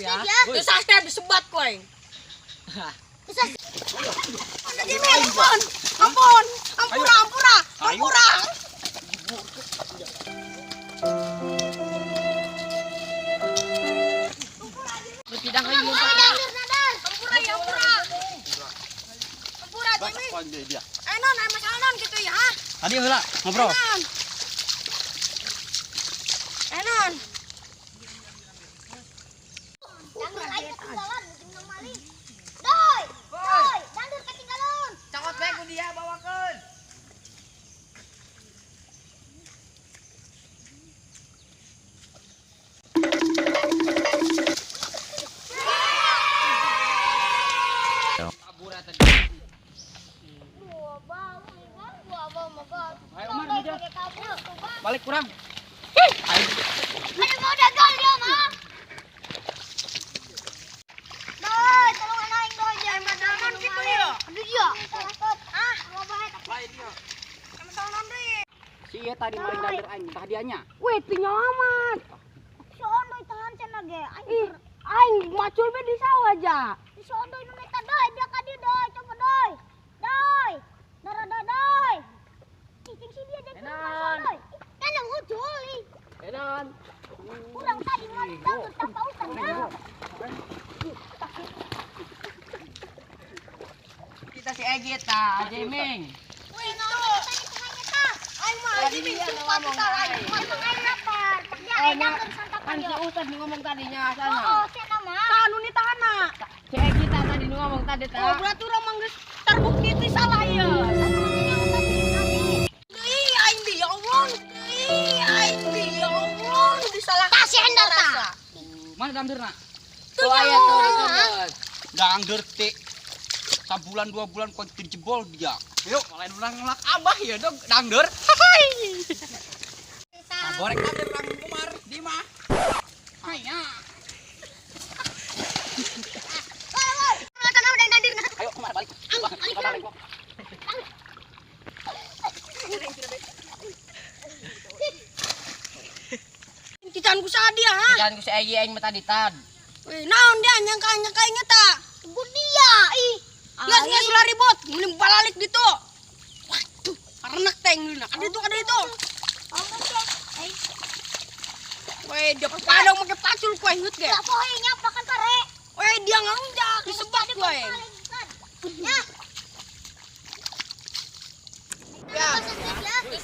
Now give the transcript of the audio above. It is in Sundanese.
ya. Teu subscribe disebat ku aing. Jimmy, ampun. Ampun. Ampura, ampura. Ampura. Tidak kayu. Ampura ya, ampura. Ampura, Jimmy. Dia. Eh, non, aya masalah non gitu ya, ha? Tadi heula ngobrol. Non. Eh, non. Dangdur aing ketinggalan jeung maling. Doi, doi, dangdur ketinggalan. Cokot bae ku dia bawakeun. Kabur eta. Gua bau, gua bau magot. Ayo Umar meja. Balik kurang. Aduh, mau dagang dia mah. Doi, tolong aing doi, dia Masalah non gitu ya. Aduh dia. Ah, Lain dia. Masalah non deui. Si ieu tadi maling dangdur aing, tah dianya. Weh, teu nyelamat. Si Ondoy tahan cenah ge. Aing Ih, aing macul be di sawah ja. Si Ondoy nu eta doi, dia ka dieu doi, coba doi. Doi. Dara doi doi. Cicing si dia jadi Enan. doi. Kan yang ujul ih. Enan. Kurang tadi maling dangdur tanpa utang ya. Kita si Egi ta, Jiming. Weh, itu. Aing mah Jimmy sumpah kita aing. Aing lapar. Dia Oh, aing dangdur santapan Kan si dia. Ustad nu ngomong tadinya sana. Oh, si eta mah. Anu ni tahana. Si Egi ta tadi nu ngomong tadi ta. Oh, berarti urang mah geus terbukti teh salah ya. Ih, aing di ya Allah. Ih, aing di ya Allah nu disalahkan. Tah, si Endar tah. Mana dangdurna? Tuh aya tuh itu. Dangdur teh sabulan 2 bulan kok dijebol dia. Yuk, lain urang ngelak abah ya dong dangdur. Hai. Nah, goreng dangdur urang Umar di mah. Haya. Ayo Umar balik. Balik. Balik. Cican ku saha dia, ha? Jangan ku si Egi aing mah tadi tad. Weh, naon dia nyangka-nyangka aing eta? Ku dia ih. Geus geus ulah ribut, mending balalik ditu. Waduh, parenek teh ngeulna. Kada itu. Weh, dia padang make pacul ku aing ge. Enggak poe nyapa kan pare. Weh, dia ngarunjak disebat ku aing. Ya. Ya. Teu